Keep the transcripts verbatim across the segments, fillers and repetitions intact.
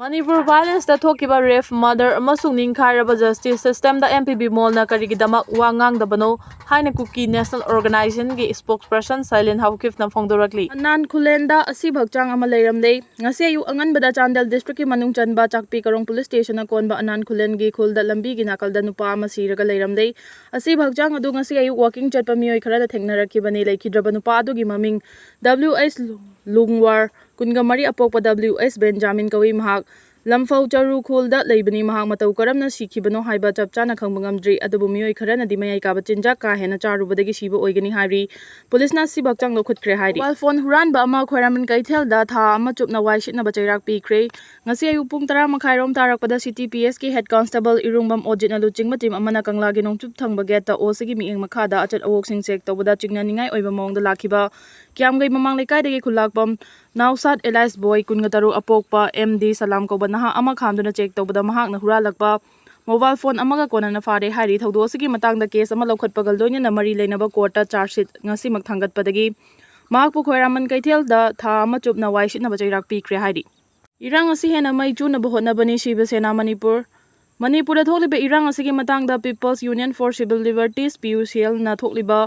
Manipur violence ꯇ ꯊꯣꯛꯈꯤꯕ rape, murder ꯑꯃꯁꯨꯡ ꯅꯤꯡꯈꯥꯏꯔꯕ justice system ꯗ M P B Mall ꯅ ꯀꯔꯤꯒꯤꯗꯃꯛ ꯋꯥ ꯉꯥꯡꯗꯕꯅꯣ ꯍꯥꯏꯅ ꯀꯨꯀꯤ National Organization ꯒꯤ spokesperson ꯁꯥꯏꯂꯦꯟ ꯍꯥꯎꯀꯤꯞꯅ ꯐꯣꯡꯗꯣꯔꯛꯂꯤ꯫ ꯑꯅꯥꯟ ꯈꯨꯂꯦꯟꯗ ꯑꯁꯤ ꯍꯛꯆꯥꯡ ꯑꯃ ꯂꯩꯔꯝꯂꯦ꯫ ꯉꯁꯤ ꯑꯌꯨꯛ ꯑꯉꯟꯕꯗ ꯆꯥꯟꯗꯦꯜ district ꯀꯤ ꯃꯅꯨꯡ ꯆꯟꯕ ꯆꯥꯛꯄꯤ ꯀꯔꯣꯡ police station ꯅ ꯀꯣꯟꯕ ꯑꯅꯥꯟ ꯈꯨꯂꯦꯟꯒꯤ ꯈꯨꯜꯗ ꯂꯝꯕꯤꯒꯤ ꯅꯥꯀꯜꯗ ꯅꯨꯄꯥ ꯑꯃ ꯁꯤꯔꯒ ꯂꯩꯔꯝꯂꯦ꯫ ꯑꯁꯤꯕ ꯍꯛꯆꯥꯡ ꯑꯗꯨ ꯉꯁꯤ ꯑꯌꯨꯛ walking ꯆꯠꯄ ꯃꯤꯑꯣꯏ ꯈꯔꯅ ꯊꯦꯡꯅꯔꯛꯈꯤꯕꯅꯤ꯫ ꯂꯩꯈꯤꯗ꯭ꯔꯕ ꯅꯨꯄꯥ ꯑꯗꯨꯒꯤ ꯃꯃꯤꯡ W H ꯂꯨꯡꯋꯥꯔ, ꯀꯨꯟꯒ ꯃꯔꯤ, ꯑꯄꯣꯛꯄ W H ꯕꯦꯟꯖꯥꯃꯤꯟ ꯀꯧꯏ꯫ ꯃꯍꯥꯛ ꯂꯝꯐꯧ ꯆꯔꯨ ꯈꯨꯜꯗ ꯂꯩꯕꯅꯤ꯫ ꯃꯍꯥꯛ ꯃꯇꯧ ꯀꯔꯝꯅ ꯁꯤꯈꯤꯕꯅꯣ ꯍꯥꯏꯕ ꯆꯞ ꯆꯥꯅ ꯈꯪꯕ ꯉꯝꯗ꯭ꯔꯤ, ꯑꯗꯨꯕꯨ ꯃꯤꯑꯣꯏ ꯈꯔꯅꯗꯤ ꯃꯌꯥꯏ ꯀꯥꯕ ꯆꯤꯟꯖꯥꯛ ꯀꯥ ꯍꯦꯟꯅ ꯆꯥꯔꯨꯕꯗꯒꯤ ꯁꯤꯕ ꯑꯣꯏꯒꯅꯤ ꯍꯥꯏꯔꯤ꯫ Police ꯅ ꯑꯁꯤꯕ ꯍꯛꯆꯥꯡ ꯂꯧꯈꯠꯈ꯭ꯔꯦ ꯍꯥꯏꯔꯤ꯫ Mobile phone ꯍꯨꯔꯥꯟꯕ ꯑꯃ ꯈ꯭ꯋꯥꯏꯔꯝꯕꯟ ꯀꯩꯊꯦꯜꯗ ꯊꯥ ꯑꯃ ꯆꯨꯞꯅ ꯋꯥꯏ ꯁꯤꯠꯅꯕ ꯆꯩꯔꯥꯛ ꯄꯤꯈ꯭ꯔꯦ꯫ ꯉꯁꯤ ꯑꯌꯨꯛ ꯄꯨꯡ ꯇꯔꯥ ꯃꯈꯥꯏꯔꯣꯝ ꯇꯥꯔꯛꯄꯗ C T P S ꯀꯤ head constable ꯏꯔꯨꯡꯕꯝ ꯑꯣꯖꯤꯠꯅ ꯂꯨꯆꯤꯡꯕ team ꯑꯃꯅ ꯀꯪꯂꯥꯒꯤ ꯅꯣꯡꯆꯨꯞ ꯊꯪꯕ gate ꯇ O C ꯒꯤ ꯃꯤꯠꯌꯦꯡ ꯃꯈꯥꯗ ꯑꯆꯠ ꯑꯋꯣꯛꯁꯤꯡ check ꯇꯧꯕꯗ ꯆꯤꯡꯅꯅꯤꯡꯉꯥꯏ ꯑꯣꯏꯕ ꯃꯑꯣꯡꯗ ꯂꯥꯛꯈꯤꯕ ꯀꯤꯌꯥꯝꯒꯩ ꯃꯃꯥꯡ ꯂꯩꯀꯥꯏꯗꯒꯤ ꯈꯨꯜꯂꯥꯛꯄꯝ ꯅꯥꯎꯁꯥꯠ alias ꯕꯣꯏ, ꯀꯨꯟꯒ ꯇꯔꯨꯛ, ꯑꯄꯣꯛꯄ M D ꯁꯂꯥꯝ ꯀꯧꯕ ꯅꯍꯥ ꯑꯃ ꯈꯥꯝꯗꯨꯅ check ꯇꯧꯕꯗ ꯃꯍꯥꯛꯅ ꯍꯨꯔꯥꯜꯂꯛꯄ mobile phone ꯑꯃꯒ ꯀꯣꯟꯅꯅ ꯐꯥꯔꯦ ꯍꯥꯏꯔꯤ꯫ ꯊꯧꯗꯣꯛ ꯑꯁꯤꯒꯤ ꯃꯇꯥꯡꯗ case ꯑꯃ ꯂꯧꯈꯠꯄꯒ ꯂꯣꯏꯅꯅ ꯃꯔꯤ ꯂꯩꯅꯕ court ꯇ charge sheet ꯉꯁꯤꯃꯛ ꯊꯥꯡꯒꯠꯄꯗꯒꯤ ꯃꯍꯥꯛꯄꯨ ꯈ꯭ꯋꯥꯏꯔꯝꯕꯟ ꯀꯩꯊꯦꯜꯗ ꯊꯥ ꯑꯃ ꯆꯨꯞꯅ ꯋꯥꯏ ꯁꯤꯠꯅꯕ ꯆꯩꯔꯥꯛ ꯄꯤꯈ꯭ꯔꯦ ꯍꯥꯏꯔꯤ꯫ ꯏꯔꯥꯡ ꯑꯁꯤ ꯍꯦꯟꯅ ꯃꯩ ꯆꯨꯅꯕ ꯍꯣꯠꯅꯕꯅꯤ ꯁꯤꯕ ꯁꯦꯅꯥ ꯃꯅꯤꯄꯨꯔ꯫ ꯃꯅꯤꯄꯨꯔꯗ ꯊꯣꯛꯂꯤꯕ ꯏꯔꯥꯡ ꯑꯁꯤꯒꯤ ꯃꯇꯥꯡꯗ People's Union for Civil Liberties, P U C L ꯅ ꯊꯣꯛꯂꯤꯕ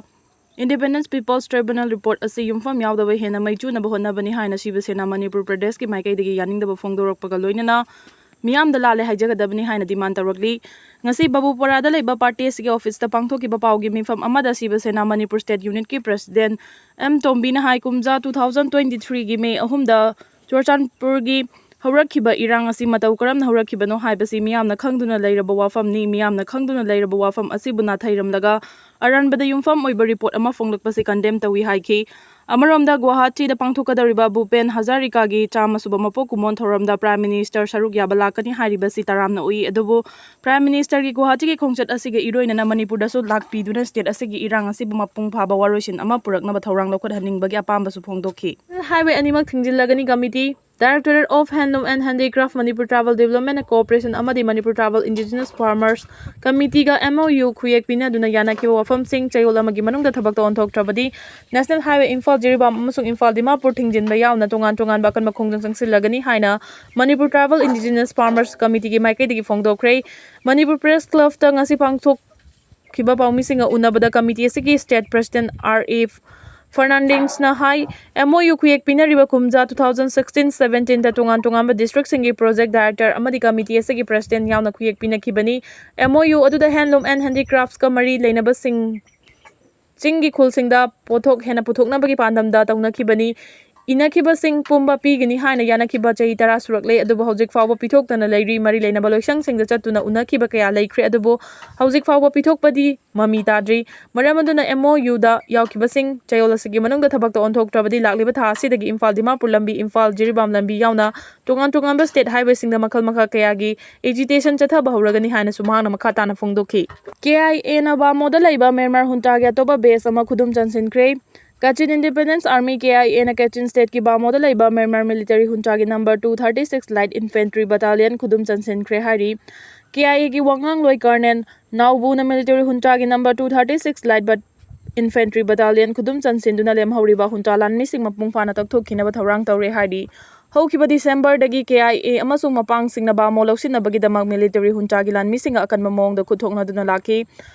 Independence People's Tribunal report ꯑꯁꯤ ꯌꯨꯝꯐꯝ ꯌꯥꯎꯗꯕ ꯍꯦꯟꯅ ꯃꯩ ꯆꯨꯅꯕ ꯍꯣꯠꯅꯕꯅꯤ ꯍꯥꯏꯅ ꯁꯤꯕ ꯁꯦꯅꯥ ꯃꯅꯤꯄꯨꯔ ꯄ꯭ꯔꯗꯦꯁꯀꯤ ꯃꯥꯏꯀꯩꯗꯒꯤ ꯌꯥꯅꯤꯡꯗꯕ ꯐꯣꯡꯗꯣꯔꯛꯄꯒ ꯂꯣꯏꯅꯅ ꯃꯤꯌꯥꯝꯗ ꯂꯥꯜꯂꯦ ꯍꯥꯏꯖꯒꯗꯕꯅꯤ ꯍꯥꯏꯅ demand ꯇꯧꯔꯛꯂꯤ꯫ ꯉꯁꯤ ꯕꯕꯨꯄꯔꯥꯗ ꯂꯩꯕ party ꯑꯁꯤꯒꯤ office ꯇ ꯄꯥꯡꯊꯣꯛꯈꯤꯕ ꯄꯥꯎꯒꯤ ꯃꯤꯐꯝ ꯑꯃꯗ ꯁꯤꯕ ꯁꯦꯅꯥ ꯃꯅꯤꯄꯨꯔ state unit ꯀꯤ president M ꯇꯣꯝꯕꯤꯅ ꯍꯥꯏ, ꯀꯨꯝꯖꯥ two thousand twenty three ꯒꯤ May ꯑꯍꯨꯝꯗ ꯆꯨꯔꯆꯥꯟꯄꯨꯔꯒꯤ ꯍꯧꯔꯛꯈꯤꯕ ꯏꯔꯥꯡ ꯑꯁꯤ ꯃꯇꯧ ꯀꯔꯝꯅ ꯍꯧꯔꯛꯈꯤꯕꯅꯣ ꯍꯥꯏꯕꯁꯤ ꯃꯤꯌꯥꯝꯅ ꯈꯪꯗꯨꯅ ꯂꯩꯔꯕ ꯋꯥꯐꯝꯅꯤ꯫ ꯃꯤꯌꯥꯝꯅ ꯈꯪꯗꯨꯅ ꯂꯩꯔꯕ ꯋꯥꯐꯝ ꯑꯁꯤꯕꯨ ꯅꯥꯊꯩꯔꯝꯂꯒ ꯑꯔꯥꯟꯕꯗ ꯌꯨꯝꯐꯝ ꯑꯣꯏꯕ report ꯑꯃ ꯐꯣꯡꯂꯛꯄꯁꯤ condemn ꯇꯧꯏ ꯍꯥꯏꯈꯤ꯫ ꯑꯃꯔꯣꯝꯗ ꯒꯨꯋꯥꯍꯥꯇꯤꯗ ꯄꯥꯡꯊꯣꯛꯀꯗꯧꯔꯤꯕ ꯚꯨꯄꯦꯟ ꯍꯖꯥꯔꯤꯀꯥꯒꯤ ꯆꯥꯝꯃ ꯁꯨꯕ ꯃꯄꯣꯛ ꯀꯨꯝꯑꯣꯟ ꯊꯧꯔꯝꯗ Prime Minister ꯁꯔꯨꯛ ꯌꯥꯕ ꯂꯥꯛꯀꯅꯤ ꯍꯥꯏꯔꯤꯕꯁꯤ ꯇꯔꯥꯝꯅ ꯎꯏ꯫ ꯑꯗꯨꯕꯨ Prime Minister ꯒꯤ ꯒꯨꯋꯥꯍꯥꯇꯤꯒꯤ ꯈꯣꯡꯆꯠ ꯑꯁꯤꯒ ꯏꯔꯣꯏꯅꯅ ꯃꯅꯤꯄꯨꯔꯗꯁꯨ ꯂꯥꯛꯄꯤꯗꯨꯅ state ꯑꯁꯤꯒꯤ ꯏꯔꯥꯡ ꯑꯁꯤꯕꯨ ꯃꯄꯨꯡ ꯐꯥꯕ ꯋꯥꯔꯣꯏꯁꯤꯟ ꯑꯃ ꯄꯨꯔꯛꯅꯕ ꯊꯧꯔꯥꯡ ꯂꯧꯈꯠꯍꯟꯅꯤꯡꯕꯒꯤ ꯑꯄꯥꯝꯕꯁꯨ ꯐꯣꯡꯗꯣꯛꯈꯤ꯫ Highway ꯑꯅꯤꯃꯛ ꯊꯤꯡꯖꯤꯜꯂꯒꯅꯤ committee꯫ Directorate of Handloom and Handicraft, Manipur Tribal Development and Cooperation ꯑꯃꯗꯤ Manipur Tribal Indigenous Farmers Committeeꯒ M O U ꯈꯨꯌꯦꯛ ꯄꯤꯅꯗꯨꯅ ꯌꯥꯅꯈꯤꯕ ꯋꯥꯐꯝꯁꯤꯡ ꯆꯌꯣꯜ ꯑꯃꯒꯤ ꯃꯅꯨꯡꯗ ꯊꯕꯛꯇ ꯑꯣꯟꯊꯣꯛꯇ꯭ꯔꯕꯗꯤ National Highway ꯏꯝꯐꯥꯜ ꯖꯤꯔꯤꯕꯥꯝ ꯑꯃꯁꯨꯡ ꯏꯝꯐꯥꯜ ꯗꯤꯃꯥꯄꯨꯔ ꯊꯤꯡꯖꯤꯟꯕ ꯌꯥꯎꯅ ꯇꯣꯉꯥꯟ ꯇꯣꯉꯥꯟꯕ ꯑꯀꯟꯕ ꯈꯣꯡꯖꯪ ꯆꯪꯁꯤꯜꯂꯒꯅꯤ ꯍꯥꯏꯅ Manipur Tribal Indigenous Farmers Committeeꯒꯤ ꯃꯥꯏꯀꯩꯗꯒꯤ ꯐꯣꯡꯗꯣꯛꯈ꯭ꯔꯦ꯫ ꯃꯅꯤꯄꯨꯔ Press Clubꯇ ꯉꯁꯤ ꯄꯥꯡꯊꯣꯛꯈꯤꯕ ꯄꯥꯎꯃꯤꯁꯤꯡꯒ ꯎꯅꯕꯗ committee ꯑꯁꯤꯒꯤ State President R A ꯐꯔꯅꯥꯟꯗꯤꯁꯅ high, M O U ꯈꯨꯌꯦꯛ ꯄꯤꯅꯔꯤꯕ ꯀꯨꯝꯖꯥ two thousand sixteen seventeenꯗ ꯇꯣꯉꯥꯟ ꯇꯣꯉꯥꯟꯕ districtꯁꯤꯡꯒꯤ project director ꯑꯃꯗꯤ committee ꯑꯁꯤꯒꯤ president ꯌꯥꯎꯅ ꯈꯨꯌꯦꯛ ꯄꯤꯅꯈꯤꯕꯅꯤ꯫ M O U ꯑꯗꯨꯗ handloom and handicraftsꯀ ꯃꯔꯤ ꯂꯩꯅꯕꯁꯤꯡ ꯆꯤꯡꯒꯤ ꯈꯨꯜꯁꯤꯡꯗ ꯄꯣꯠꯊꯣꯛ ꯍꯦꯟꯅ ꯄꯨꯊꯣꯛꯅꯕꯒꯤ ꯄꯥꯟꯗꯝꯗ ꯇꯧꯅꯈꯤꯕꯅꯤ꯫ ꯏꯅꯈꯤꯕꯁꯤꯡ ꯄꯨꯝꯕ ꯄꯤꯒꯅꯤ ꯍꯥꯏꯅ ꯌꯥꯅꯈꯤꯕ ꯆꯍꯤ ꯇꯔꯥ ꯁꯨꯔꯛꯂꯦ, ꯑꯗꯨꯕꯨ ꯍꯧꯖꯤꯛ ꯐꯥꯎꯕ ꯄꯤꯊꯣꯛꯇꯅ ꯂꯩꯔꯤ꯫ ꯃꯔꯤ ꯂꯩꯅꯕ ꯂꯣꯏꯁꯪꯁꯤꯡꯗ ꯆꯠꯇꯨꯅ ꯎꯅꯈꯤꯕ ꯀꯌꯥ ꯂꯩꯈ꯭ꯔꯦ, ꯑꯗꯨꯕꯨ ꯍꯧꯖꯤꯛ ꯐꯥꯎꯕ ꯄꯤꯊꯣꯛꯄꯗꯤ ꯃꯃꯤ ꯇꯥꯗ꯭ꯔꯤ꯫ ꯃꯔꯝ ꯑꯗꯨꯅ M O Uꯗ ꯌꯥꯎꯈꯤꯕꯁꯤꯡ ꯆꯌꯣꯜ ꯑꯁꯤꯒꯤ ꯃꯅꯨꯡꯗ ꯊꯕꯛꯇ ꯑꯣꯟꯊꯣꯛꯇ꯭ꯔꯕꯗꯤ ꯂꯥꯛꯂꯤꯕ ꯊꯥ ꯑꯁꯤꯗꯒꯤ ꯏꯝꯐꯥꯜ ꯗꯤꯃꯥꯄꯨꯔ ꯂꯝꯕꯤ, ꯏꯝꯐꯥꯜ ꯖꯤꯔꯤꯕꯥꯝ ꯂꯝꯕꯤ ꯌꯥꯎꯅ ꯇꯣꯉꯥꯟ ꯇꯣꯉꯥꯟꯕ state highwayꯁꯤꯡꯗ ꯃꯈꯜ ꯃꯈꯥ ꯀꯌꯥꯒꯤ agitation ꯆꯠꯊꯕ ꯍꯧꯔꯒꯅꯤ ꯍꯥꯏꯅꯁꯨ ꯃꯍꯥꯛꯅ ꯃꯈꯥ ꯇꯥꯅ ꯐꯣꯡꯗꯣꯛꯈꯤ꯫ K I Aꯅ ꯕꯥꯃꯣꯗ ꯂꯩꯕ ꯃ꯭ꯌꯥꯟꯃꯥꯔ ꯍꯨꯟꯇꯥꯒꯤ ꯑꯇꯣꯞꯄ base ꯑꯃ ꯈꯨꯗꯨꯝ ꯆꯟꯁꯤꯟꯈ꯭ꯔꯦ꯫ Kachin Independence Army, K I Aꯅ Kachin stateꯀꯤ ꯕꯥꯃꯣꯗ ꯂꯩꯕ Myanmar military ꯍꯨꯟꯇꯥꯒꯤ number two thirty six Light Infantry battalionꯈꯨꯗꯨꯝ ꯆꯟꯁꯤꯟꯈ꯭ꯔꯦ ꯍꯥꯏꯔꯤ꯫ K I Aꯒꯤ ꯋꯥꯉꯥꯡꯂꯣꯏ Colonel ꯅꯥꯎꯕꯨꯅ military ꯍꯨꯟꯇꯥꯒꯤ number two thirty six Light Bat-, Infantry battalion ꯈꯨꯗꯨꯝ ꯆꯟꯁꯤꯟꯗꯨꯅ ꯂꯦꯝꯍꯧꯔꯤꯕ ꯍꯨꯟꯇꯥ ꯂꯥꯟꯃꯤꯁꯤꯡ ꯃꯄꯨꯡ ꯐꯥꯅ ꯀꯛꯊꯣꯛꯈꯤꯅꯕ ꯊꯧꯔꯥꯡ ꯇꯧꯔꯦ ꯍꯥꯏꯔꯤ꯫ ꯍꯧꯈꯤꯕ Decemberꯗꯒꯤ K I A ꯑꯃꯁꯨꯡ ꯃꯄꯥꯡꯁꯤꯡꯅ ꯕꯥꯃꯣ ꯂꯧꯁꯤꯟꯅꯕꯒꯤꯗꯃꯛ military ꯍꯨꯟꯇꯥꯒꯤ ꯂꯥꯟꯃꯤꯁꯤꯡꯒ ꯑꯀꯟꯕ ꯃꯑꯣꯡꯗ ꯈꯨꯠ ꯊꯣꯛꯅꯗꯨꯅ ꯂꯥꯛꯈꯤ꯫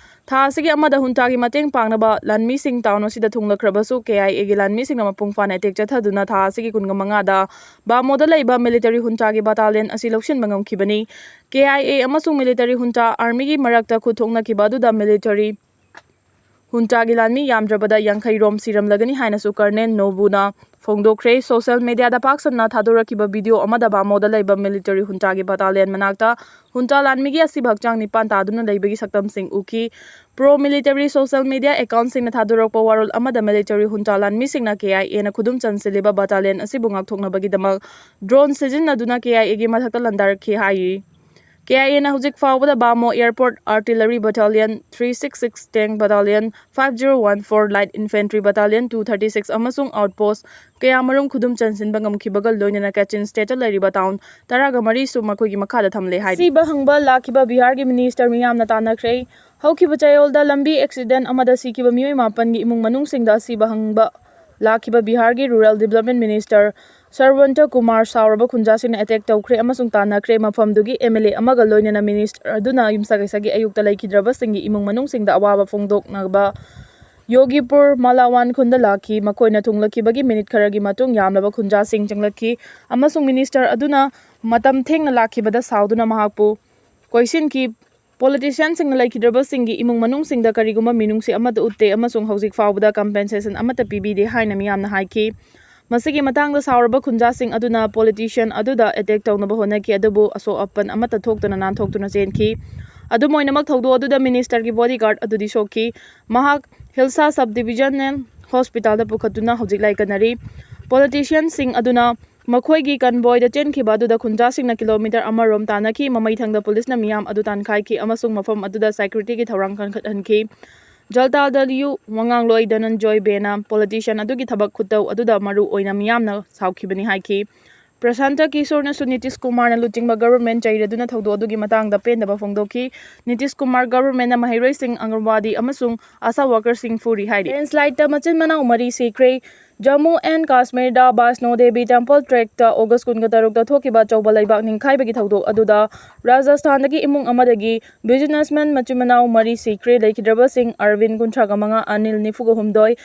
ꯊꯥ ꯑꯁꯤꯒꯤ ꯑꯃꯗ ꯍꯨꯟꯇꯥꯒꯤ ꯃꯇꯦꯡ ꯄꯥꯡꯅꯕ ꯂꯥꯟꯃꯤꯁꯤꯡ town ꯑꯁꯤꯗ ꯊꯨꯡꯂꯈ꯭ꯔꯕꯁꯨ, K I Aꯒꯤ ꯂꯥꯟꯃꯤꯁꯤꯡꯅ ꯃꯄꯨꯡ ꯐꯥꯅ attack ꯆꯠꯊꯗꯨꯅ ꯊꯥ ꯑꯁꯤꯒꯤ ꯀꯨꯟꯃꯉꯥꯗ ꯕꯥꯃꯣꯗ ꯂꯩꯕ military ꯍꯨꯟꯇꯥꯒꯤ battalion ꯑꯁꯤ ꯂꯧꯁꯤꯟꯕ ꯉꯝꯈꯤꯕꯅꯤ꯫ K I A ꯑꯃꯁꯨꯡ military ꯍꯨꯟꯇꯥ armyꯒꯤ ꯃꯔꯛꯇ ꯈꯨꯠ ꯊꯣꯛꯅꯈꯤꯕ ꯑꯗꯨꯗ military ꯍꯨꯟꯇꯥꯒꯤ ꯂꯥꯟꯃꯤ ꯌꯥꯝꯗ꯭ꯔꯕꯗ ꯌꯥꯡꯈꯩ ꯔꯣꯝ ꯁꯤꯔꯝꯂꯒꯅꯤ ꯍꯥꯏꯅꯁꯨ Colonel ꯅꯣꯕꯨꯅ ꯐꯣꯡꯗꯣꯛꯈ꯭ꯔꯦ꯫ Social mediaꯗ ꯄꯥꯛ ꯁꯟꯅ ꯊꯥꯗꯣꯔꯛꯈꯤꯕ video ꯑꯃꯗ ꯕꯥꯃꯣꯗ ꯂꯩꯕ military ꯍꯨꯟꯇꯥꯒꯤ battalion ꯃꯅꯥꯛꯇ ꯍꯨꯟꯇꯥ ꯂꯥꯟꯃꯤꯒꯤ ꯑꯁꯤꯕ ꯍꯛꯆꯥꯡ ꯅꯤꯄꯥꯟ ꯇꯥꯗꯨꯅ ꯂꯩꯕꯒꯤ ꯁꯛꯇꯝꯁꯤꯡ ꯎꯈꯤ꯫ Pro military social media accountꯁꯤꯡꯅ ꯊꯥꯗꯣꯔꯛꯄ ꯋꯥꯔꯣꯜ ꯑꯃꯗ military ꯍꯨꯟꯇꯥ ꯂꯥꯟꯃꯤꯁꯤꯡꯅ K I Aꯅ ꯈꯨꯗꯨꯝ ꯆꯟꯁꯤꯜꯂꯤꯕ battalion ꯑꯁꯤꯕꯨ ꯉꯥꯛꯊꯣꯛꯅꯕꯒꯤꯗꯃꯛ drone ꯁꯤꯖꯤꯟꯅꯗꯨꯅ K I Aꯒꯤ ꯃꯊꯛꯇ ꯂꯥꯟꯗꯥꯔꯛꯈꯤ ꯍꯥꯏꯔꯤ꯫ ꯀꯦ ꯑꯥꯏ ꯑꯦꯅ ꯍꯧꯖꯤꯛ ꯐꯥꯎꯕꯗ ꯕꯥꯃꯣ Airport Artillery Battalion, three six six Tank Battalion, five zero one four Light Infantry Battalion, two thirty six ꯑꯃꯁꯨꯡ outpost ꯀꯌꯥꯃꯔꯨꯝ ꯈꯨꯗꯨꯝ ꯆꯟꯁꯤꯟꯕ ꯉꯝꯈꯤꯕꯒ ꯂꯣꯏꯅꯅ ꯀꯦꯆꯤꯟ ꯁ꯭ꯇꯦꯠꯇ ꯂꯩꯔꯤꯕ ꯇꯥꯎꯟ ꯇꯔꯥꯒ ꯃꯔꯤꯁꯨ ꯃꯈꯣꯏꯒꯤ ꯃꯈꯥꯗ ꯊꯝꯂꯦ ꯍꯥꯏꯔꯤ꯫ ꯑꯁꯤꯕ ꯍꯪꯕ ꯂꯥꯛꯈꯤꯕ ꯕꯤꯍꯥꯔꯒꯤ ꯃꯤꯅꯤꯁꯇꯔ ꯃꯤꯌꯥꯝꯅ ꯇꯥꯟꯅꯈ꯭ꯔꯦ꯫ ꯍꯧꯈꯤꯕ ꯆꯌꯣꯜꯗ ꯂꯝꯕꯤ ꯑꯦꯛꯁꯤꯗꯦꯟ ꯑꯃꯗ ꯁꯤꯈꯤꯕ ꯃꯤꯑꯣꯏ ꯃꯥꯄꯟꯒꯤ ꯏꯃꯨꯡ ꯃꯅꯨꯡꯁꯤꯡꯗ ꯑꯁꯤꯕ ꯍꯪꯕ ꯂꯥꯛꯈꯤꯕ ꯕꯤꯍꯥꯔꯒꯤ rural development minister Sarwan Kumar ꯁꯥꯎꯔꯕ ꯈꯨꯟꯖꯥꯁꯤꯡꯅ ꯑꯦꯇꯦꯛ ꯇꯧꯈ꯭ꯔꯦ ꯑꯃꯁꯨꯡ ꯇꯥꯟꯅꯈ꯭ꯔꯦ꯫ ꯃꯐꯝꯗꯨꯒꯤ ꯑꯦꯝ ꯑꯦꯜ ꯑꯦ ꯑꯃꯒ ꯂꯣꯏꯅꯅ ꯃꯤꯅꯤꯁꯇꯔ ꯑꯗꯨꯅ ꯌꯨꯝꯁꯀꯩꯁꯒꯤ ꯑꯌꯨꯛꯇ ꯂꯩꯈꯤꯗ꯭ꯔꯕꯁꯤꯡꯒꯤ ꯏꯃꯨꯡ ꯃꯅꯨꯡꯁꯤꯡꯗ ꯑꯋꯥꯕ ꯐꯣꯡꯗꯣꯛꯅꯕ ꯌꯣꯒꯤꯄꯨꯔ ꯃꯥꯂꯥꯋꯥꯟ ꯈꯨꯟꯗ ꯂꯥꯛꯈꯤ꯫ ꯃꯈꯣꯏꯅ ꯊꯨꯡꯂꯈꯤꯕꯒꯤ ꯃꯤꯅꯤꯠ ꯈꯔꯒꯤ ꯃꯇꯨꯡ ꯌꯥꯝꯂꯕ ꯈꯨꯟꯖꯥꯁꯤꯡ ꯆꯪꯂꯛꯈꯤ ꯑꯃꯁꯨꯡ ꯃꯤꯅꯤꯁꯇꯔ ꯑꯗꯨꯅ ꯃꯇꯝ ꯊꯦꯡꯅ ꯂꯥꯛꯈꯤꯕꯗ ꯁꯥꯎꯗꯨꯅ ꯃꯍꯥꯛꯄꯨ ꯀꯣꯏꯁꯤꯟꯈꯤ꯫ ꯄꯣꯂꯤꯇꯤꯁꯤꯌꯟꯁꯤꯡꯅ ꯂꯩꯈꯤꯗ꯭ꯔꯕꯁꯤꯡꯒꯤ ꯏꯃꯨꯡ ꯃꯅꯨꯡꯁꯤꯡꯗ ꯀꯔꯤꯒꯨꯝꯕ ꯃꯤꯅꯨꯡꯁꯤ ꯑꯃꯠꯇ ꯎꯠꯇꯦ ꯑꯃꯁꯨꯡ ꯍꯧꯖꯤꯛ ꯐꯥꯎꯕꯗ ꯀꯝꯄꯦꯟꯁꯦꯁꯟ ꯑꯃꯠꯇ ꯄꯤꯕꯤꯗꯦ ꯍꯥꯏꯅ ꯃꯤꯌꯥꯝꯅ ꯍꯥꯏꯈꯤ꯫ ꯃꯁꯤꯒꯤ ꯃꯇꯥꯡꯗ ꯁꯥꯎꯔꯕ ꯈꯨꯟꯖꯥꯁꯤꯡ ꯑꯗꯨꯅ ꯄꯣꯂꯤꯇꯤꯁꯤꯌꯟ ꯑꯗꯨꯗ ꯑꯦꯇꯦꯛ ꯇꯧꯅꯕ ꯍꯣꯠꯅꯈꯤ, ꯑꯗꯨꯕꯨ ꯑꯁꯣꯛ ꯑꯄꯟ ꯑꯃꯠꯇ ꯊꯣꯛꯇꯅ ꯅꯥꯟꯊꯣꯛꯇꯨꯅ ꯆꯦꯟꯈꯤ꯫ ꯑꯗꯨꯝ ꯑꯣꯏꯅꯃꯛ, ꯊꯧꯗꯣꯛ ꯑꯗꯨꯗ ꯃꯤꯅꯤꯁꯇꯔꯒꯤ ꯕꯣꯗꯤꯒꯥꯔꯗ ꯑꯗꯨꯗꯤ ꯁꯣꯛꯈꯤ꯫ ꯃꯍꯥꯛ ꯍꯤꯜꯁꯥ ꯁꯕ ꯗꯤꯕꯤꯖꯅꯦꯜ ꯍꯣꯁꯄꯤꯇꯥꯜꯗ ꯄꯨꯈꯠꯇꯨꯅ ꯍꯧꯖꯤꯛ ꯂꯥꯏꯀꯠꯅꯔꯤ꯫ ꯄꯣꯂꯤꯇꯤꯁꯤꯌꯟꯁꯤꯡ ꯑꯗꯨꯅ ꯃꯈꯣꯏꯒꯤ ꯀꯟꯚꯣꯏꯗ ꯆꯦꯟꯈꯤꯕ ꯑꯗꯨꯗ ꯈꯨꯟꯖꯥꯁꯤꯡꯅ ꯀꯤꯂꯣꯃꯤꯇꯔ ꯑꯃꯔꯣꯝ ꯇꯥꯟꯅꯈꯤ꯫ ꯃꯃꯩ ꯊꯪꯗ ꯄꯨꯂꯤꯁꯅ ꯃꯤꯌꯥꯝ ꯑꯗꯨ ꯇꯥꯟꯈꯥꯏꯈꯤ ꯑꯃꯁꯨꯡ ꯃꯐꯝ ꯑꯗꯨꯗ ꯁꯦꯀ꯭ꯌꯨꯔꯤꯇꯤꯒꯤ ꯊꯧꯔꯥꯡ ꯀꯟꯈꯠꯍꯟꯈꯤ꯫ ꯖꯜꯇꯥꯜꯗ ꯌꯨ ꯋꯥꯉꯥꯡꯂꯣꯏ ꯙꯅꯟꯖꯣꯏ ꯕꯦꯅ ꯄꯣꯂꯤꯇꯤꯁꯤꯌꯟ ꯑꯗꯨꯒꯤ ꯊꯕꯛ ꯈꯨꯇꯧ ꯑꯗꯨꯗ ꯃꯔꯨ ꯑꯣꯏꯅ ꯃꯤꯌꯥꯝꯅ ꯁꯥꯎꯈꯤꯕꯅꯤ ꯍꯥꯏꯈꯤ꯫ ꯄ꯭ꯔꯁꯥꯟꯇ ꯀꯤꯁꯣꯔꯅꯁꯨ ꯅꯤꯇꯤꯁ ꯀꯨꯃꯥꯔꯅ ꯂꯨꯆꯤꯡꯕ ꯒꯚꯔꯟꯃꯦꯟꯠ ꯆꯩꯔꯗꯨꯅ ꯊꯧꯗꯣꯛ ꯑꯗꯨꯒꯤ ꯃꯇꯥꯡꯗ ꯄꯦꯟꯗꯕ ꯐꯣꯡꯗꯣꯛꯈꯤ꯫ ꯅꯤꯇꯤꯁ ꯀꯨꯃꯥꯔ ꯒꯚꯔꯟꯃꯦꯟꯠꯅ ꯃꯍꯩꯔꯣꯏꯁꯤꯡ, ꯑꯪꯒꯟꯋꯥꯗꯤ ꯑꯃꯁꯨꯡ ꯑꯥꯁꯥ ꯋꯥꯔꯀꯔꯁꯤꯡ ꯐꯨꯔꯤ ꯍꯥꯏꯔꯤ꯫ ꯂꯦꯟꯁꯂꯥꯏꯗꯇ ꯃꯆꯤꯟ ꯃꯅꯥꯎ ꯃꯔꯤ ꯁꯤꯈ꯭ꯔꯦ꯫ ꯖꯝꯃꯨ ꯑꯦꯟ ꯀꯥꯁꯃꯤꯔꯗ ꯕꯥꯁꯅꯣ ꯗꯦꯕꯤ ꯇꯦꯝꯄꯜ ꯇ꯭ꯔꯦꯛꯇ ꯑꯣꯒꯁ ꯀꯨꯟꯒ ꯇꯔꯨꯛꯇ ꯊꯣꯛꯈꯤꯕ ꯑꯆꯧꯕ ꯂꯩꯕꯥꯛ ꯅꯤꯡꯈꯥꯏꯕꯒꯤ ꯊꯧꯗꯣꯛ ꯑꯗꯨꯗ ꯔꯥꯖꯁꯊꯥꯟꯗꯒꯤ ꯏꯃꯨꯡ ꯑꯃꯗꯒꯤ ꯕꯤꯖꯤꯅꯦꯁꯃꯦꯟ ꯃꯆꯤꯟ ꯃꯅꯥꯎ ꯃꯔꯤ ꯁꯤꯈ꯭ꯔꯦ꯫ ꯂꯩꯈꯤꯗ꯭ꯔꯕꯁꯤꯡ ꯑꯔꯕꯤꯟ, ꯀꯨꯟꯊ꯭ꯔꯥꯒ ꯃꯉꯥ, ꯑꯅꯤꯜ, ꯅꯤꯐꯨꯒ ꯍꯨꯝꯗꯣꯏ,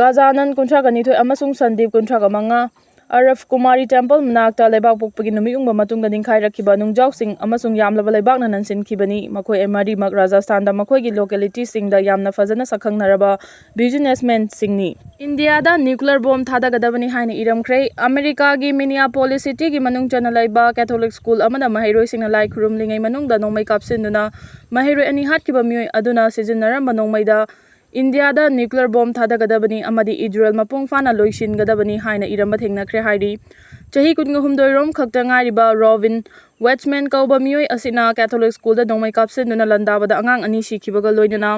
ꯒꯖꯥꯅꯟ, ꯀꯨꯟꯊ꯭ꯔꯥꯒ ꯅꯤꯊꯣꯏ, ꯑꯃꯁꯨꯡ ꯁꯟꯗꯤꯞ, ꯀꯨꯟꯊ꯭ꯔꯥꯒ ꯃꯉꯥ꯫ ꯑꯔꯕ ꯀꯨꯃꯥꯔꯤ ꯇꯦꯝꯄꯜ ꯃꯅꯥꯛꯇ ꯂꯩꯕꯥꯛꯄꯣꯛꯄꯒꯤ ꯅꯨꯃꯤꯠ ꯌꯨꯡꯕ ꯃꯇꯨꯡꯗ ꯅꯤꯡꯈꯥꯏꯔꯛꯈꯤꯕ ꯅꯨꯡꯖꯥꯎꯁꯤꯡ ꯑꯃꯁꯨꯡ ꯌꯥꯝꯂꯕ ꯂꯩꯕꯥꯛꯅ ꯅꯟꯁꯤꯟꯈꯤꯕꯅꯤ꯫ ꯃꯈꯣꯏ ꯃꯔꯤꯃꯛ ꯔꯥꯖꯁꯊꯥꯟꯗ ꯃꯈꯣꯏꯒꯤ ꯂꯣꯀꯦꯂꯤꯇꯤꯁꯤꯡꯗ ꯌꯥꯝꯅ ꯐꯖꯅ ꯁꯛꯈꯪꯅꯔꯕ ꯕꯤꯖꯤꯅꯦꯁꯃꯦꯟꯁꯤꯡꯅꯤ꯫ ꯏꯟꯗꯤꯌꯥꯗ ꯅ꯭ꯌꯨꯀ꯭ꯂꯤꯌꯔ ꯕꯣꯝ ꯊꯥꯗꯒꯗꯕꯅꯤ ꯍꯥꯏꯅ ꯏꯔꯝꯈ꯭ꯔꯦ꯫ ꯑꯃꯦꯔꯤꯀꯥꯒꯤ ꯃꯤꯅꯤꯌꯥꯄꯣꯂꯤꯁ ꯁꯤꯇꯤꯒꯤ ꯃꯅꯨꯡ ꯆꯟꯅ ꯂꯩꯕ ꯀꯦꯊꯣꯂꯤꯛ ꯁ꯭ꯀꯨꯜ ꯑꯃꯗ ꯃꯍꯩꯔꯣꯏꯁꯤꯡꯅ ꯂꯥꯏ ꯈꯨꯔꯨꯝꯂꯤꯉꯩ ꯃꯅꯨꯡꯗ ꯅꯣꯡꯃꯩ ꯀꯥꯞꯁꯤꯟꯗꯨꯅ ꯃꯍꯩꯔꯣꯏ ꯑꯅꯤ ꯍꯥꯠꯈꯤꯕ ꯃꯤꯑꯣꯏ ꯑꯗꯨꯅ ꯁꯤꯖꯤꯟꯅꯔꯝꯕ ꯅꯣꯡꯃꯩꯗ ꯏꯟꯗꯤꯌꯥꯗ ꯅ꯭ꯌꯨꯀ꯭ꯂꯤꯌꯔ ꯕꯣꯝ ꯊꯥꯗꯒꯗꯕꯅꯤ ꯑꯃꯗꯤ ꯏꯖꯔꯦꯜ ꯃꯄꯨꯡ ꯐꯥꯅ ꯂꯣꯏꯁꯤꯟꯒꯗꯕꯅꯤ ꯍꯥꯏꯅ ꯏꯔꯝꯕ ꯊꯦꯡꯅꯈ꯭ꯔꯦ ꯍꯥꯏꯔꯤ꯫ ꯆꯍꯤ ꯀꯨꯟꯒ ꯍꯨꯝꯗꯣꯏ ꯔꯣꯝ ꯈꯛꯇ ꯉꯥꯏꯔꯤꯕ ꯔꯣꯕꯤꯟ ꯋꯦꯠꯁꯃꯦꯟ ꯀꯧꯕ ꯃꯤꯑꯣꯏ ꯑꯁꯤꯅ ꯀꯦꯊꯣꯂꯤꯛ ꯁ꯭ꯀꯨꯜꯗ ꯅꯣꯡꯃꯩ ꯀꯥꯞꯁꯤꯟꯗꯨꯅ ꯂꯥꯟꯗꯥꯕꯗ ꯑꯉꯥꯡ ꯑꯅꯤ ꯁꯤꯈꯤꯕꯒ ꯂꯣꯏꯅꯅ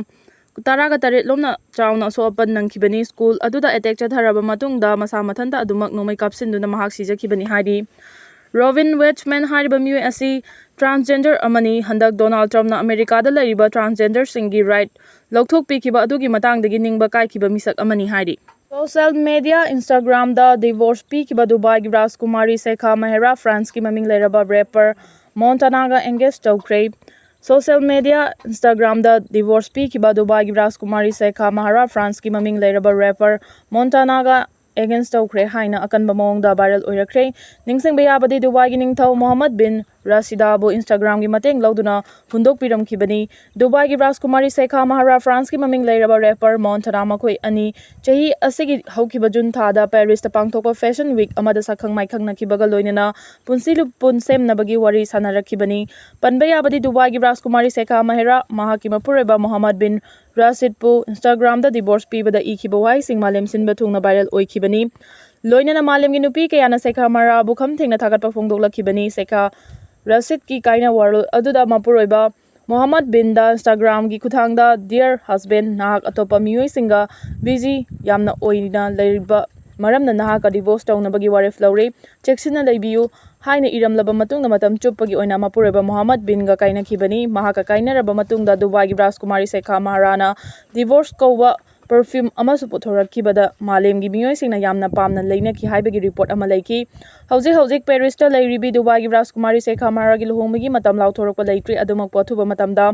ꯇꯔꯥꯒ ꯇꯔꯦꯠ ꯂꯣꯝꯅ ꯆꯥꯎꯅ ꯑꯁꯣꯛ ꯑꯄꯟ ꯅꯪꯈꯤꯕꯅꯤ꯫ ꯁ꯭ꯀꯨꯜ ꯑꯗꯨꯗ ꯑꯦꯇꯦꯛ ꯆꯠꯊꯔꯕ ꯃꯇꯨꯡꯗ ꯃꯁꯥ ꯃꯊꯟꯇ ꯑꯗꯨꯃꯛ ꯅꯣꯡꯃꯩ ꯀꯥꯞꯁꯤꯟꯗꯨꯅ ꯃꯍꯥꯛ ꯁꯤꯖꯈꯤꯕꯅꯤ ꯍꯥꯏꯔꯤ꯫ ꯔꯣꯕꯤꯟ ꯋꯦꯠꯁꯃꯦꯟ ꯍꯥꯏꯔꯤꯕ ꯃꯤꯑꯣꯏ ꯑꯁꯤ ꯇ꯭ꯔꯥꯟꯁꯖꯦꯟꯗꯔ ꯑꯃꯅꯤ꯫ ꯍꯟꯗꯛ ꯗꯣꯅꯥꯜꯗ ꯇ꯭ꯔꯝꯞꯅ ꯑꯃꯦꯔꯤꯀꯥꯗ ꯂꯩꯔꯤꯕ ꯇ꯭ꯔꯥꯟꯁꯖꯦꯟꯗꯔꯁꯤꯡꯒꯤ ꯔꯥꯏꯠ ꯂꯧꯊꯣꯛꯄꯤꯈꯤꯕ ꯑꯗꯨꯒꯤ ꯃꯇꯥꯡꯗꯒꯤ ꯅꯤꯡꯕ ꯀꯥꯏꯈꯤꯕ ꯃꯤꯁꯛ ꯑꯃꯅꯤ ꯍꯥꯏꯔꯤ꯫ ꯁꯣꯁꯦꯜ ꯃꯦꯗꯤꯌꯥ Instagram-ꯗ ꯗꯤꯚꯣꯔꯁ ꯄꯤꯈꯤꯕ ꯗꯨꯕꯥꯏꯒꯤ ꯔꯥꯖꯀꯨꯃꯥꯔꯤ ꯁꯦꯈꯥ ꯃꯦꯍꯔꯥ ꯐ꯭ꯔꯥꯟꯁꯀꯤ ꯃꯃꯤꯡ ꯂꯩꯔꯕ ꯔꯦꯄꯔ ꯃꯣꯟꯇꯥꯅꯥꯒ ꯑꯦꯡꯒꯦꯖ ꯇꯧꯈ꯭ꯔꯦ꯫ ꯁꯣꯁꯦꯜ ꯃꯦꯗꯤꯌꯥ Instagram-ꯗ ꯗꯤꯚꯣꯔꯁ ꯄꯤꯈꯤꯕ ꯗꯨꯕꯥꯏꯒꯤ ꯔꯥꯖꯀꯨꯃꯥꯔꯤ ꯁꯦꯈꯥ ꯃꯦꯍꯔꯥ ꯐ꯭ꯔꯥꯟꯁꯀꯤ ꯃꯃꯤꯡ ꯂꯩꯔꯕ ꯔꯦꯄꯔ ꯃꯣꯟꯇꯥꯅꯥꯒ ꯑꯦꯒꯦꯟꯁ ꯇꯧꯈ꯭ꯔꯦ ꯍꯥꯏꯅ ꯑꯀꯟꯕ ꯃꯑꯣꯡꯗ ꯚꯥꯏꯔꯦꯜ ꯑꯣꯏꯔꯛꯈ꯭ꯔꯦ꯫ ꯅꯤꯡꯁꯤꯡꯕ ꯌꯥꯕꯗꯤ ꯗꯨꯕꯥꯏꯒꯤ ꯅꯤꯡꯊꯧ ꯃꯣꯍꯝꯃꯗ ꯕꯤꯟ ꯔꯥꯁꯤꯗꯥꯕꯨ Instagram-ꯒꯤ ꯃꯇꯦꯡ ꯂꯧꯗꯨꯅ ꯍꯨꯟꯗꯣꯛꯄꯤꯔꯝꯈꯤꯕꯅꯤ꯫ ꯗꯨꯕꯥꯏꯒꯤ ꯔꯥꯖꯀꯨꯃꯥꯔꯤ ꯁꯦꯈꯥ ꯃꯦꯍꯔꯥ ꯐ꯭ꯔꯥꯟꯁꯀꯤ ꯃꯃꯤꯡ ꯂꯩꯔꯕ ꯔꯦꯄꯔ ꯃꯣꯟꯇꯥꯅꯥ ꯃꯈꯣꯏ ꯑꯅꯤ ꯆꯍꯤ ꯑꯁꯤꯒꯤ ꯍꯧꯈꯤꯕ ꯖꯨꯟ ꯊꯥꯗ ꯄꯦꯔꯤꯁꯇ ꯄꯥꯡꯊꯣꯛꯄ ꯐꯦꯁꯟ ꯋꯤꯛ ꯑꯃꯗ ꯁꯛꯈꯪ ꯃꯥꯏꯈꯪꯅꯈꯤꯕꯒ ꯂꯣꯏꯅꯅ ꯄꯨꯟꯁꯤ ꯂꯨꯄꯨꯟ ꯁꯦꯝꯅꯕꯒꯤ ꯋꯥꯔꯤ ꯁꯥꯟꯅꯔꯛꯈꯤꯕꯅꯤ꯫ ꯄꯟꯕ ꯌꯥꯕꯗꯤ ꯗꯨꯕꯥꯏꯒꯤ ꯔꯥꯖꯀꯨꯃꯥꯔꯤ ꯁꯦꯈꯥ ꯃꯦꯍꯔꯥ ꯃꯍꯥꯛꯀꯤ ꯃꯄꯨꯔꯣꯏꯕ ꯃꯣꯍꯝꯃꯗ ꯕꯤꯟ ꯔꯥꯁꯤꯗꯄꯨ Instagram-ꯗ ꯗꯤꯚꯣꯔꯁ ꯄꯤꯕꯗ ꯏꯈꯤꯕ ꯋꯥꯍꯩꯁꯤꯡ ꯃꯥꯂꯦꯝ ꯁꯤꯟꯕ ꯊꯨꯡꯅ ꯚꯥꯏꯔꯦꯜ ꯑꯣꯏꯈꯤꯕꯅꯤ꯫ ꯂꯣꯏꯅꯅ ꯃꯥꯂꯦꯝꯒꯤ ꯅꯨꯄꯤ ꯀꯌꯥꯅ ꯁꯦꯈꯥ ꯃꯦꯍꯔꯥꯕꯨ ꯈꯝ ꯊꯦꯡꯅ ꯊꯥꯒꯠꯄ ꯐꯣꯡꯗꯣꯛꯂꯛꯈꯤꯕꯅꯤ꯫ ꯁꯦꯈꯥ ꯔꯥꯁꯤꯗꯀꯤ ꯀꯥꯏꯅ ꯋꯥꯔꯣꯜ ꯑꯗꯨꯗ ꯃꯄꯨꯔꯣꯏꯕ ꯃꯣꯍꯝꯃꯗ ꯕꯤꯟꯗ Instagram-ꯒꯤ ꯈꯨꯠꯊꯥꯡꯗ, "Dear husband, ꯅꯍꯥꯛ ꯑꯇꯣꯞꯄ ꯃꯤꯑꯣꯏꯁꯤꯡꯒ ꯕꯤꯖꯤ ꯌꯥꯝꯅ ꯑꯣꯏꯅ ꯂꯩꯔꯤꯕ ꯃꯔꯝꯅ ꯅꯍꯥꯛꯀ ꯗꯤꯚꯣꯔꯁ ꯇꯧꯅꯕꯒꯤ ꯋꯥꯔꯦꯞ ꯂꯧꯔꯦ꯫ ꯆꯦꯛꯁꯤꯟꯅ ꯂꯩꯕꯤꯌꯨ" ꯍꯥꯏꯅ ꯏꯔꯝꯂꯕ ꯃꯇꯨꯡꯗ ꯃꯇꯝ ꯆꯨꯞꯄꯒꯤ ꯑꯣꯏꯅ ꯃꯄꯨꯔꯣꯏꯕ ꯃꯣꯍꯝꯃꯗ ꯕꯤꯟꯒ ꯀꯥꯏꯅꯈꯤꯕꯅꯤ꯫ ꯃꯍꯥꯛꯀ ꯀꯥꯏꯅꯔꯕ ꯃꯇꯨꯡꯗ ꯗꯨꯕꯥꯏꯒꯤ ꯔꯥꯖꯀꯨꯃꯥꯔꯤ ꯁꯦꯈꯥ ꯃꯦꯍꯔꯥꯅ ꯗꯤꯚꯣꯔꯁ ꯀꯧꯕ ꯄꯔꯐ꯭ꯌꯨꯝ ꯑꯃꯁꯨ ꯄꯨꯊꯣꯔꯛꯈꯤꯕꯗ ꯃꯥꯂꯦꯝꯒꯤ ꯃꯤꯑꯣꯏꯁꯤꯡꯅ ꯌꯥꯝꯅ ꯄꯥꯝꯅ ꯂꯩꯅꯈꯤ ꯍꯥꯏꯕꯒꯤ ꯔꯤꯄꯣꯔꯠ ꯑꯃ ꯂꯩꯈꯤ꯫ ꯍꯧꯖꯤꯛ ꯍꯧꯖꯤꯛ ꯄꯦꯔꯤꯁꯇ ꯂꯩꯔꯤꯕꯤ ꯗꯨꯕꯥꯏꯒꯤ ꯔꯥꯖꯀꯨꯃꯥꯔꯤ ꯁꯦꯈꯥ ꯃꯦꯍꯔꯥꯒꯤ ꯂꯨꯍꯣꯡꯕꯒꯤ ꯃꯇꯝ ꯂꯥꯎꯊꯣꯔꯛꯄ ꯂꯩꯇ꯭ꯔꯤ꯫ ꯑꯗꯨꯃꯛꯄꯨ ꯑꯊꯨꯕ ꯃꯇꯝꯗ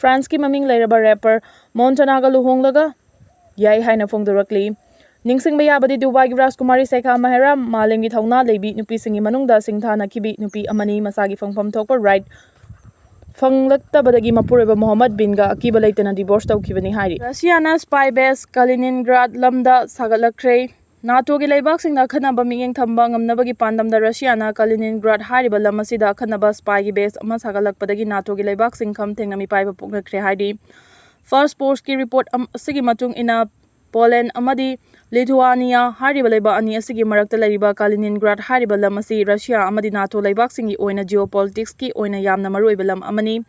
ꯐ꯭ꯔꯥꯟꯁꯀꯤ ꯃꯃꯤꯡ ꯂꯩꯔꯕ ꯔꯦꯄꯔ ꯃꯣꯟꯇꯥꯅꯥꯒ ꯂꯨꯍꯣꯡꯂꯒ ꯌꯥꯏ ꯍꯥꯏꯅ ꯐꯣꯡꯗꯣꯔꯛꯂꯤ꯫ ꯅꯤꯡꯁꯤꯡꯕ ꯌꯥꯕꯗꯤ ꯗꯨꯕꯥꯏꯒꯤ ꯔꯥꯖꯀꯨꯃꯥꯔꯤ ꯁꯦꯈꯥ ꯃꯦꯍꯔꯥ ꯃꯥꯂꯦꯝꯒꯤ ꯊꯧꯅꯥ ꯂꯩꯕꯤ ꯅꯨꯄꯤꯁꯤꯡꯒꯤ ꯃꯅꯨꯡꯗ ꯁꯤꯡꯊꯥꯅꯈꯤꯕꯤ ꯅꯨꯄꯤ ꯑꯃꯅꯤ꯫ ꯃꯁꯥꯒꯤ ꯐꯪꯐꯝ ꯊꯣꯛꯄ ꯔꯥꯏꯠ ꯐꯪꯂꯛꯇꯕꯗꯒꯤ ꯃꯄꯨꯔꯣꯏꯕ ꯃꯣꯍꯝꯃꯗ ꯕꯤꯟꯒ ꯑꯀꯤꯕ ꯂꯩꯇꯅ ꯗꯤꯚꯣꯔꯁ ꯇꯧꯈꯤꯕꯅꯤ ꯍꯥꯏꯔꯤ꯫ ꯔꯁꯤꯌꯥꯅ ꯁ꯭ꯄꯥꯏ ꯕꯦꯁ ꯀꯥꯂꯤꯅꯤꯟꯒ꯭ꯔꯥꯗ ꯂꯝꯗ ꯁꯥꯒꯠꯂꯛꯈ꯭ꯔꯦ꯫ ꯅꯥꯇꯣꯒꯤ ꯂꯩꯕꯥꯛꯁꯤꯡꯅ ꯑꯈꯟꯅꯕ ꯃꯤꯠꯌꯦꯡ ꯊꯝꯕ ꯉꯝꯅꯕꯒꯤ ꯄꯥꯟꯗꯝꯗ ꯔꯁꯤꯌꯥꯅ ꯀꯥꯂꯤꯅꯤꯟꯒ꯭ꯔꯥꯗ ꯍꯥꯏꯔꯤꯕ ꯂꯝ ꯑꯁꯤꯗ ꯑꯈꯟꯅꯕ ꯁ꯭ꯄꯥꯏꯒꯤ ꯕꯦꯁ ꯑꯃ ꯁꯥꯒꯠꯂꯛꯄꯗꯒꯤ ꯅꯥꯇꯣꯒꯤ ꯂꯩꯕꯥꯛꯁꯤꯡ ꯈꯝ ꯊꯦꯡꯅ ꯃꯤꯄꯥꯏꯕ ꯄꯣꯛꯅꯈ꯭ꯔꯦ ꯍꯥꯏꯔꯤ꯫ First Post-ꯀꯤ report ꯑꯁꯤꯒꯤ ꯃꯇꯨꯡ ꯏꯟꯅ, ꯄꯣꯂꯦꯟ ꯑꯃꯗꯤ ꯂꯤꯊꯨꯋꯥꯅꯤꯌꯥ ꯍꯥꯏꯔꯤꯕ ꯂꯩꯕꯥꯛ ꯑꯅꯤ ꯑꯁꯤꯒꯤ ꯃꯔꯛꯇ ꯂꯩꯔꯤꯕ ꯀꯥꯂꯤꯅꯤꯟꯒ꯭ꯔꯥꯗ ꯍꯥꯏꯔꯤꯕ ꯂꯝ ꯑꯁꯤ ꯔꯁꯤꯌꯥ ꯑꯃꯗꯤ ꯅꯥꯇꯣ ꯂꯩꯕꯥꯛꯁꯤꯡꯒꯤ ꯑꯣꯏꯅ geopolitics-ꯀꯤ ꯑꯣꯏꯅ ꯌꯥꯝꯅ ꯃꯔꯨꯑꯣꯏꯕ ꯂꯝ ꯑꯃꯅꯤ꯫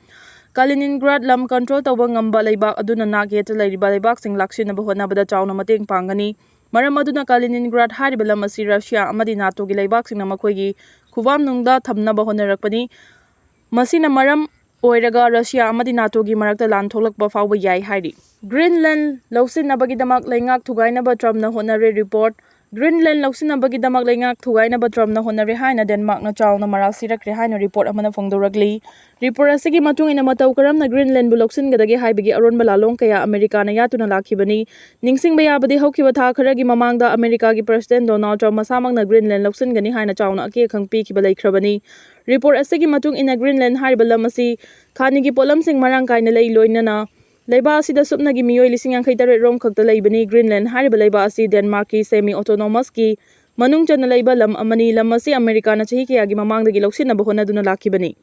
ꯀꯥꯂꯤꯅꯤꯟꯒ꯭ꯔꯥꯗ ꯂꯝ control ꯇꯧꯕ ꯉꯝꯕ ꯂꯩꯕꯥꯛ ꯑꯗꯨꯅ ꯅꯥꯛ ꯌꯦꯠꯇ ꯂꯩꯔꯤꯕ ꯂꯩꯕꯥꯛꯁꯤꯡ ꯂꯥꯛꯁꯤꯟꯅꯕ ꯍꯣꯠꯅꯕꯗ ꯆꯥꯎꯅ ꯃꯇꯦꯡ ꯄꯥꯡꯒꯅꯤ꯫ ꯃꯔꯝ ꯑꯗꯨꯅ ꯀꯥꯂꯤꯅꯤꯟꯒ꯭ꯔꯥꯗ ꯍꯥꯏꯔꯤꯕ ꯂꯝ ꯑꯁꯤ ꯔꯁꯤꯌꯥ ꯑꯃꯗꯤ ꯅꯥꯇꯣꯒꯤ ꯂꯩꯕꯥꯛꯁꯤꯡꯅ ꯃꯈꯣꯏꯒꯤ ꯈꯨꯕꯥꯝꯅꯨꯡꯗ ꯊꯝꯅꯕ ꯍꯣꯠꯅꯔꯛꯄꯅꯤ꯫ ꯃꯁꯤꯅ ꯃꯔꯝ ꯑꯣꯏꯔꯒ ꯔꯁꯤꯌꯥ ꯑꯃꯗꯤ ꯅꯥꯇꯣꯒꯤ ꯃꯔꯛꯇ ꯂꯥꯟ ꯊꯣꯛꯂꯛꯄ ꯐꯥꯎꯕ ꯌꯥꯏ ꯍꯥꯏꯔꯤ꯫ ꯒ꯭ꯔꯤꯟꯂꯦꯟ ꯂꯧꯁꯤꯟꯅꯕꯒꯤꯗꯃꯛ ꯂꯩꯉꯥꯛ ꯊꯨꯒꯥꯏꯅꯕ ꯇ꯭ꯔꯝꯞꯅ ꯍꯣꯠꯅꯔꯦ꯫ Report: ꯒ꯭ꯔꯤꯟꯂꯦꯟ ꯂꯧꯁꯤꯟꯅꯕꯒꯤꯗꯃꯛ ꯂꯩꯉꯥꯛ ꯊꯨꯒꯥꯏꯅꯕ ꯇ꯭ꯔꯝꯞꯅ ꯍꯣꯠꯅꯔꯦ ꯍꯥꯏꯅ ꯗꯦꯟꯃꯥꯔꯛꯅ ꯆꯥꯎꯅ ꯃꯔꯥꯜ ꯁꯤꯔꯛꯈ꯭ꯔꯦ ꯍꯥꯏꯅ report ꯑꯃꯅ ꯐꯣꯡꯗꯣꯔꯛꯂꯤ꯫ Report ꯑꯁꯤꯒꯤ ꯃꯇꯨꯡ ꯏꯟꯅ, ꯃꯇꯧ ꯀꯔꯝꯅ ꯒ꯭ꯔꯤꯟꯂꯦꯟꯕꯨ ꯂꯧꯁꯤꯟꯒꯗꯒꯦ ꯍꯥꯏꯕꯒꯤ ꯑꯔꯣꯟꯕ ꯂꯥꯂꯣꯡ ꯀꯌꯥ ꯑꯃꯦꯔꯤꯀꯥꯅ ꯌꯥꯠꯇꯨꯅ ꯂꯥꯛꯈꯤꯕꯅꯤ꯫ ꯅꯤꯡꯁꯤꯡꯕ ꯌꯥꯕꯗꯤ, ꯍꯧꯈꯤꯕ ꯊꯥ ꯈꯔꯒꯤ ꯃꯃꯥꯡꯗ ꯑꯃꯦꯔꯤꯀꯥꯒꯤ President Donald Trump ꯃꯁꯥꯃꯛꯅ ꯒ꯭ꯔꯤꯟꯂꯦꯟ ꯂꯧꯁꯤꯟꯒꯅꯤ ꯍꯥꯏꯅ ꯆꯥꯎꯅ ꯑꯀꯦ ꯑꯈꯪ ꯄꯤꯈꯤꯕ ꯂꯩꯈ꯭ꯔꯕꯅꯤ꯫ Report ꯑꯁꯤꯒꯤ ꯃꯇꯨꯡ ꯏꯟꯅ, ꯒ꯭ꯔꯤꯟꯂꯦꯟ ꯍꯥꯏꯔꯤꯕ ꯂꯝ ꯑꯁꯤ ꯈꯥꯅꯤꯒꯤ ꯄꯣꯠꯂꯝꯁꯤꯡ ꯃꯔꯥꯡ ꯀꯥꯏꯅ ꯂꯩ, ꯂꯣꯏꯅꯅ ꯂꯩꯕꯥꯛ ꯑꯁꯤꯗ ꯁꯨꯞꯅꯒꯤ ꯃꯤꯑꯣꯏ ꯂꯤꯁꯤꯡ ꯌꯥꯡꯈꯩ ꯇꯔꯦꯠ ꯔꯣꯝ ꯈꯛꯇ ꯂꯩꯕꯅꯤ꯫ ꯒ꯭ꯔꯤꯟꯂꯦꯟ ꯍꯥꯏꯔꯤꯕ ꯂꯩꯕꯥꯛ ꯑꯁꯤ ꯗꯦꯟꯃꯥꯔꯛꯀꯤ semi autonomous-ꯀꯤ ꯃꯅꯨꯡ ꯆꯟꯅ ꯂꯩꯕ ꯂꯝ ꯑꯃꯅꯤ꯫ ꯂꯝ ꯑꯁꯤ ꯑꯃꯦꯔꯤꯀꯥꯅ ꯆꯍꯤ ꯀꯌꯥꯒꯤ ꯃꯃꯥꯡꯗꯒꯤ ꯂꯧꯁꯤꯟꯅꯕ ꯍꯣꯠꯅꯗꯨꯅ ꯂꯥꯛꯈꯤꯕꯅꯤ꯫